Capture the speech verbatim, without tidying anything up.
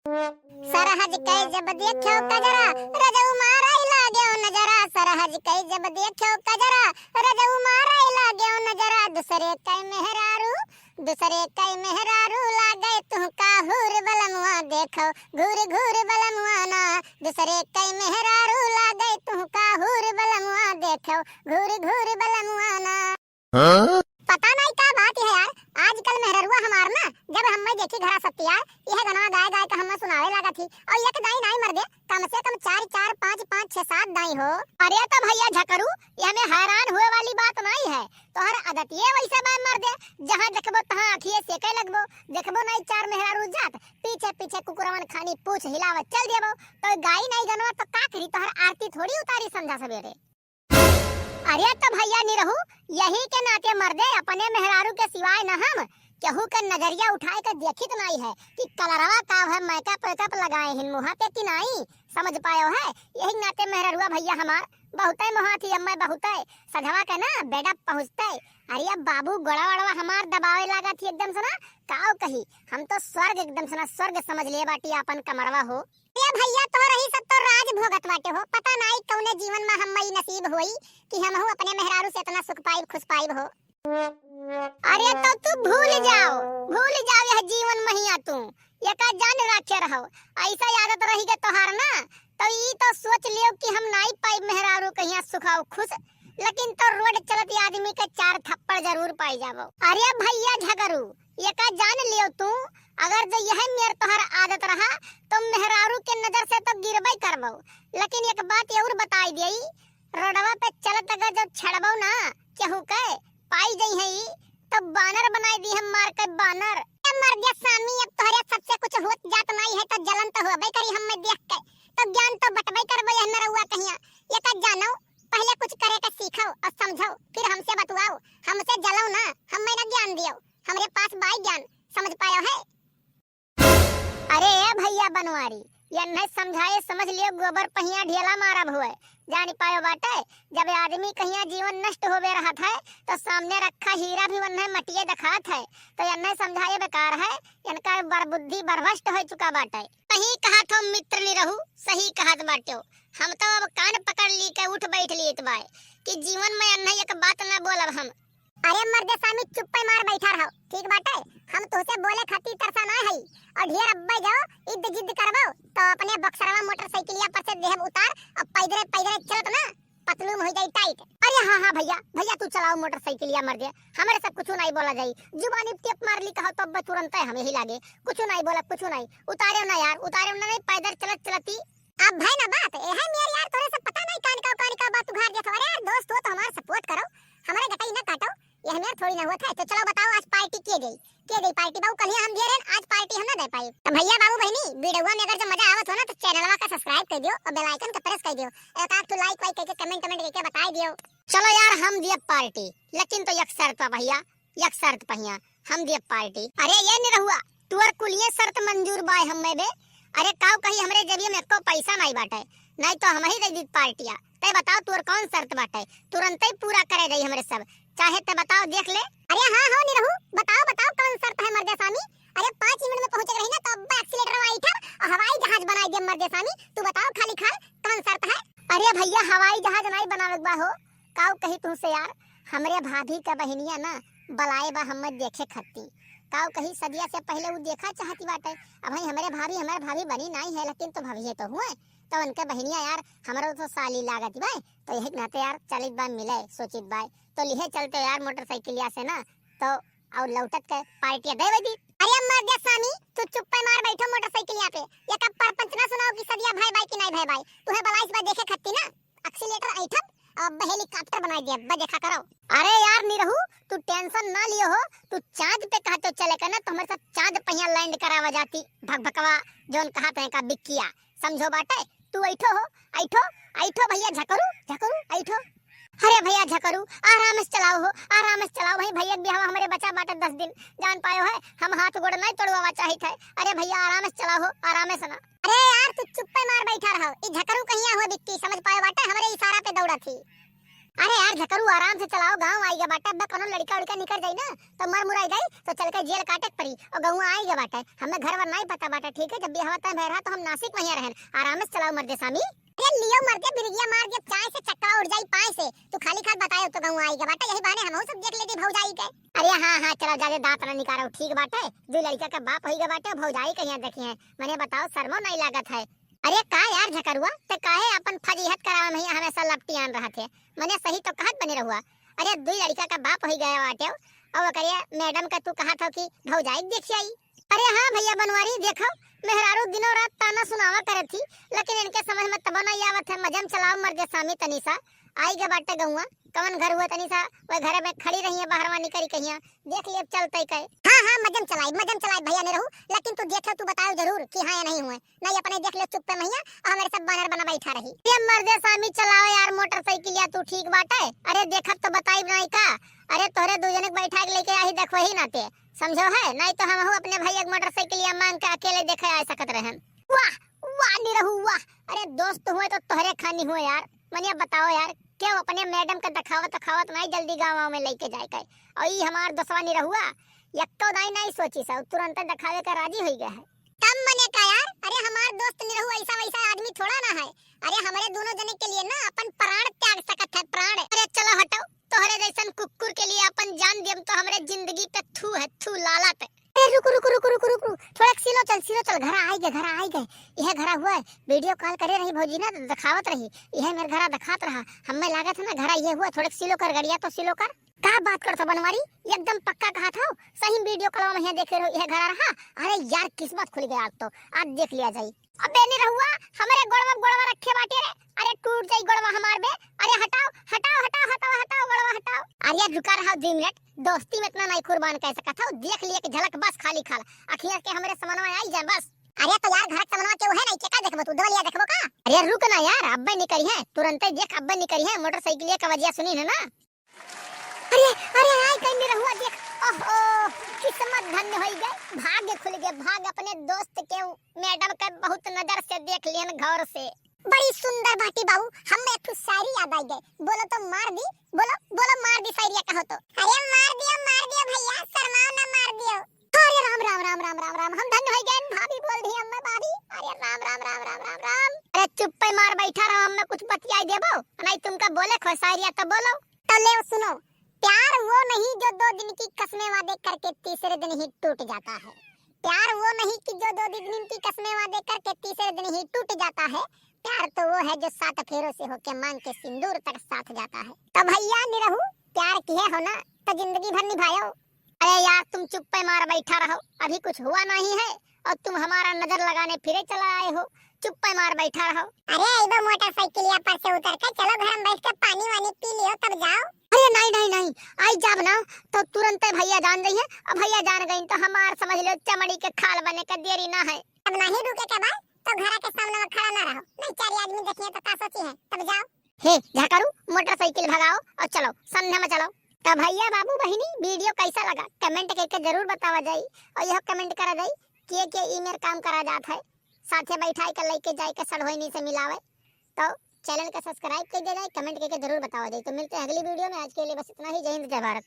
सरहज कै जब देख्यो कजरा, रजऊ मारै लाग्यो नजरा। सरहज कै जब देख्यो कजरा, रजऊ मारै लाग्यो नजरा। दुसरे कै मेहरारू, दुसरे कै मेहरारू लागै तुहका हूर बलमुआ। देखौ घूर घूर बलमुआ ना, दुसरे कै मेहरारू लागै तुहका हूर बलमुआ। देखौ घूर घूर बलमुआ ना। हाँ? पता नाई का बात है यार, आजकल मेहररुआ हमार ना, जब हम्मै देखी घरा सत्ती यार, यह गनवा गाय गाय का हम्मै सुनावै लागत ही, और एक दाई नाई मर्दे, कम से कम चार, चार, पाँच, पाँच, छह, सात दाई हो। अरे तो भैया झकरू, यह में हैरान होए वाली बात नाई है, तोहर आदतिये वैसे बाय मर्दे, जहाँ देखबो तहाँ अखिये सेकै लगबो, देखबो नाई चार मेहरारू जात, पीछे पीछे कुकुरवन खानी पूछ हिलावत चल देबो, तो गाई नाई गनवा तो का करी, तोहर आरती थोड़ी उतारी संझा सबेरे। अरे तो भैया निरहू, यही के नाते मर्दे अपने मेहरारू के सिवाय न हम केहू के नजरिया उठाए के देखित नाई है कि कलरवा का है, makeup वेकअप लगाए हिन मुहा पे कि नाई, समझ पायो है। यही नाते मेहररुआ भैया हमार बहुतै मोहात ही, अम्मै बहुतै सझवा के ना बेडा पहुँचतै। अरे अब बाबू गोड़ा वड़वा हमार दबावे लागत ही एकदम से ना, काव कही, हम तो स्वर्ग एकदम से ना स्वर्ग समझ लिए बाटी आपन कमरवा हो। ए भैया, तोहरही सब तो राज भोगत बाटे हो। पता नाई कौने जीवन मा हम्मै ई नसीब होई कि हमहू अपने मेहरारू से इतना सुख पाइब, खुश पाइब हो। अरे तो तू भूल जाओ, भूल जाओ यह जीवन महिया तू। एका जान राखे रहो। ऐसा आदत रही गए तोहार ना, तो ई तो सोच लियो कि हम नाई पाइब मेहरारू कहिया सुखाओ खुश, लेकिन तो रोड चलत आदमी के चार थप्पड़ जरूर पाई जाबो। अरे भैया झगरू, एका जान लियो तू, अगर जो यह मेर तोहर आदत रहा, तो मेहरारू के नजर से तो गिरबे करबो। लेकिन एक बात और बताई देई, रोडवा पे चलत अगर जो छड़बो ना केहू के, पाई जई है ई, तो बानर बनाई दी हम मार के बानर। ए मर गया सामी, अब तोहरे सबसे कुछ होत जात नाई है, तो जलन तो होबे करी हम्मै देख के, तो ज्ञान तो बटबे करबो यह नरौआ कहिया। एका जानो, पहले कुछ करे के सीखो और समझो, फिर हमसे बतुआओ। हमसे जलो ना, हम्मै ना ज्ञान दियो, हमरे पास बाई ज्ञान, समझ पायो है? अरे ए भैया बनवारी, यन्है समझाए समझ लियो, गोबर पहिया ढेला मारब हुए, जान पायो बाटे। जब आदमी कहिया जीवन नष्ट होवे रहत है, तो सामने रखा हीरा भी वन्है मटिये देखात है, तो यन्है समझाए बेकार है, इनका बरबुद्धि बरभ्रष्ट हो चुका बाटे। सही कहत हो मित्र निरहू, सही कहत बाट्यो। हम तो अब कान पकड़ ली के उठ बैठ लीत बाय कि जीवन में अन्है एक बात ना बोलब हम। अरे मर्दे सामी, चुप्पे मार बैठा रहो, ठीक बाटे? हम तुहसे बोले खातिर तरसा ना हई, और ढेर अब्बे जाओ इद जिद करबो तो अपने बक्सरवा मोटरसाइकिलिया पर से देहब उतार, अब पैदरे पैदरे चलत ना पतलून हो जाई tight। अरे हाँ, हाँ भैया, भैया तू चलाओ मोटरसाइकिलिया मर्दे, हमरे से कुछ नाई बोला जाई। जुबानी टेप मार ली कहो तो अब तुरंत हम यही लागे, कुछ नाई बोला, कुछ नाई। उतारे ना यार, उतारे ना, नहीं पैदल चलत चलती। अब भाई ना बात, ए है मेरे यार, तोरे से पता नहीं कान का, कान का बात उघार देत हो। अरे यार दोस्त हो तो हमार support करो, हमारे गटई ना काटो, ये हमें थोड़ी ना हुआ था। तो चलो बताओ आज party के गई, के गई party? बाबू कल ही हम दिए रहे, आज party हम ना दे पाई। तो भैया बाबू बहनी, video में अगर जो मजा आवत हो ना तो channelवा का subscribe कर दियो और bell icon का press कर दियो, एक आध तो like वाइक करके comment comment करके बताई दियो। चलो यार हम दिए party, लेकिन तो एक शर्त बा भैया, एक शर्त पहिया हम दिए party। अरे ये निरहुआ, तुअर कुलिये शर्त मंजूर बाय हम्मे बे। अरे काऊ कही हमरे जेबिया में एको पैसा नाई बाटे, नाई तो हम ही दे दीत पार्टिया। तै बताओ तुअर कौन शर्त बाटे, तुरंते ही पूरा करे जाई हमरे सब, चाहे तै बताओ देख ले। अरे हाँ हो निरहू, बताओ बताओ कौन शर्त है मर्दे सामी। अरे पाँच मिनट में पहुँचे रही ना तो अब्बा accelerator वाई ठा और हवाई जहाज बनाई दे मर्दे सामी। तू बताओ खाली खाल कौन शर्त है? अरे भैया हवाई जहाज नाई बनावे के बा हो, काऊ कही तुमसे यार, हमरे भाभी का बहिनिया ना बलाए बा हम्मे देखे खत्ती। काऊ कही सदिया से पहले उ देखा चाहती बाटे। अब भाई हमरे भाभी, हमरे भाभी बनी नाई है लेकिन तो भाभी है तो हुए, तो उनके बहिनिया यार हमरो तो साली लागत बा, तो यही नाते यार चलित बा मिले सोचित बा, तो लिहे चलते यार मोटरसाइकिलिया से ना, तो और लौटत के पार्टिया देवे दी। अरे मर्दे सामी, तू चुप्पे मार बैठो मोटरसाइकिलिया पे, ये कब परपंच ना सुनाओ कि सदिया भाई बाई कि नाई भाई बाई, तुहे बलाइस बा देखे खत्ती ना। Accelerator ऐठब, अब helicopter बनाई दिया, अब देखा करो। अरे यार निरहू, तू tension ना लियो हो, तू चाँद पे कहते चले के ना, तो हमरे साथ चाँद पहिया land करावा जाती, भकभकवा, जौन कहत हैं का बिक्किया, समझो बाटे, तू ऐठो हो, ऐठो, ऐठो भैया झकरू, झकरू, ऐठो। अरे भैया झकरू, आराम से चलाओ हो, आराम से चलाओ भाई, भैया के बियाह हमरे बचा बाटे दस दिन, जान पायो है, हम हाथ गोड़ नहीं तोड़वावा चाहित है। अरे भैया आराम से चलाओ हो, आराम से ना। अरे यार, तू चुप्पे मार बैठा रहो। ई झकरू कहिया हो बिक्की, समझ पाए बाटे, हमरे इशारा पे दौड़त ही। अरे यार झकरू, आराम से चलाओ, गाँव आइगा बाटे। अब कौनो लड़का उड़का निकर जाई ना तो मर मुराई जाई, तो चल के जेल काटे के पड़ी। और गौवा आइगा बाटे, हमें घर वर नहीं पता बाटे, ठीक है? जब बियाह तय भय रहा तो हम नासिक में ही रहन। आराम से चलाओ मर्दे सामी। अरे लियो मर्दे, बिरगिया मार दे चाय से, चक्का उड़ जाई पाए से। तू खाली खाल बतायो तो गौवा आइगा बाटे, यही बहाने हमहू सब देख लेती भौजाई के। अरे हाँ हाँ, चलो ज्यादा दांत ना निकारो, ठीक बाटे? दो लड़का का बाप होइगा बाटे, भौजाई कहिया देखी है। मने बताओ, शर्मो नहीं लागत है? अरे का यार झकरुआ, ते काहे अपन फजीहत करावे में हमेशा लपटियान रहत है? मने सही तो कहत बनी रहुआ। अरे दुई लड़का का बाप होई गया बाटे, और ओकरे मैडम का तू कहत हो कि भौजाई देख आई। अरे हाँ भैया बनवारी, देखो मेहरारू दिनों रात ताना सुनावा करत थी, लेकिन इनके समझ में तब नहीं आवत है। मजम चलाओ मर्दे सामी तनी सा, आइगा बाटे गौवा, कवन घर हुआ तनी सा, वह घर में खड़ी रही है, बाहरवा निकरी कहिया, देख ले अब चलते के। हाँ हाँ, मजम चलाई, मजम चलाई भैया निरहू, लेकिन तू देखे तू बताओ जरूर कि हाँ या नहीं हुए। नहीं अपने देख ले चुप्पे महिया, और हमारे सब बानर बना बैठा रही। ये मर्दे सामी चलाओ यार मोटरसाइकिलिया, तू ठीक बाटे? अरे देखब तो बताई नहीं का? अरे तोहरे दू जने के बैठा के लेके आई देखो ही नाते, समझो है? नहीं तो हमहू अपने भैया के मोटरसाइकिलिया मांग के अकेले देखे आ सकत रहन। वाह वाह निरहू वाह, अरे दोस्त हुए तो तोहरे खानी हुए यार। मनिया बताओ यार, क्यों अपने मैडम के दिखावत दिखावत नहीं जल्दी गाँव में लेके जाए के? और ई हमार दोस्तवा निरहुआ यक्को दाई नहीं सोची सब, तुरंत दिखावे का राजी हो गया है। तब मने का यार, अरे हमार दोस्त निरहू ऐसा वैसा आदमी थोड़ा ना है। अरे हमारे दोनों जने के लिए ना अपन प्राण त्याग सकत है, प्राण। अरे चलो हटो, तोहरे जैसन कुकुर के लिए अपन जान देम तो हमरे जिंदगी पे थू है, थू लालत। अरे रुक रुक रुक रुक रुक रुक, थोड़ा सिलो चल, सिलो चल, घरा आई गए, घरा आई गए। यह घरा हुआ है, वीडियो कॉल करे रही भौजी ना तो दिखावत रही, यह मेरे घरा दिखात रहा। हमें लागत है ना घरा ये हुआ, थोड़े सिलो कर गड़िया तो सिलो कर। का बात करत हो बनवारी, एकदम पक्का कहत हो, सही में वीडियो कॉल में यहाँ देखे रहो, यह घरा रहा। अरे यार किस्मत खुल गया आज तो, आज देख लिया जाई। अबे निरहुआ, हमरे गोड़वा गोड़वा रखे बाटे रे। अरे टूट जाई गोड़वा हमार बे। अरे हटाओ, हटाओ, हटाओ, हटाओ, हटाओ, गोड़वा हटाओ। अरे रुका रहा दो मिनट, दोस्ती में इतना नहीं कुर्बान कर सकत हो। देख लिए कि झलक बस खाली खाल। अखियाँ के हमरे समनवा आई जाए बस। अरे तो यार घर के समनवा के उहे नहीं, के का देखबो तू, देवलिया देखबो का? अरे रुक ना यार, अब्बे निकरी है, तुरंते देख अब्बे निकरी है, मोटरसाइकिल का वजह सुनी है ना। अरे, अरे, आय गई निरहुआ देख। ओहो, किस्मत धन्य होई गए, भाग्य खुल गए, भाग अपने दोस्त के मैडम के बहुत नजर से देख लियन गौर से। बड़ी सुंदर बाटी बाबू, हमें एक ठो शायरी याद आ गए। बोलो तो मार दी, बोलो, बोलो मार दी शायरिया कहो तो। अरे मार दियो, मार दियो भैया, शर्माओ ना, मार दियो। अरे राम, राम, राम, हम धन्य होई गए, भाभी बोल दी अम्मा भाभी। अरे राम, राम, राम। अरे चुप्पे मार बैठा रहो, हमें कुछ बतियाई देबो, नहीं तुमका बोले को शायरिया तो बोलो। तो ले सुनो, प्यार वो नहीं जो दो दिन की कसमें वादे करके तीसरे दिन ही टूट जाता है। प्यार वो नहीं कि जो दो दिन की कसमें वादे करके तीसरे दिन ही टूट जाता है। प्यार तो वो है जो सात फेरों से होके मांग के सिंदूर तक साथ जाता है। तो भैया निरहू, प्यार किहे हो ना तो जिंदगी भर निभायो। अरे यार तुम चुप्पे मार बैठा रहो, अभी कुछ हुआ नहीं है और तुम हमारा नजर लगाने फिरे चला आए हो। चुप्पे मार बैठा रहो। अरे अइबो मोटरसाइकिलिया पर से उतर के, चलो घर में बैठ के पानी वानी पी लियो तब जाओ। अरे नहीं नहीं नहीं, आई जाब ना तो तुरंते भैया जान जाइए। अब भैया जान गई तो हमार समझ लो चमड़ी के खाल बने के देरी ना है। अब नहीं रुके के बाद तो घरा के सामने में खड़ा ना रहो, नहीं चार आदमी देखिए तो का सोची है, तब जाओ। हे झाकरू, मोटरसाइकिल भगाओ और चलो, संध्या में चलो। तो भैया बाबू बहिनी वीडियो कैसा लगा कमेंट करके जरूर बतावा जाई और यह कमेंट करा जाई कि ये के ई मेर काम करा जात है, साथे बैठाई के लेके जाए के सड़होइनी से मिलावे। तो चैनल का सब्सक्राइब कर दिया जाए, कमेंट करके जरूर बतावा जाए। तो मिलते हैं अगली वीडियो में, आज के लिए बस इतना ही। जय हिंद, जय भारत।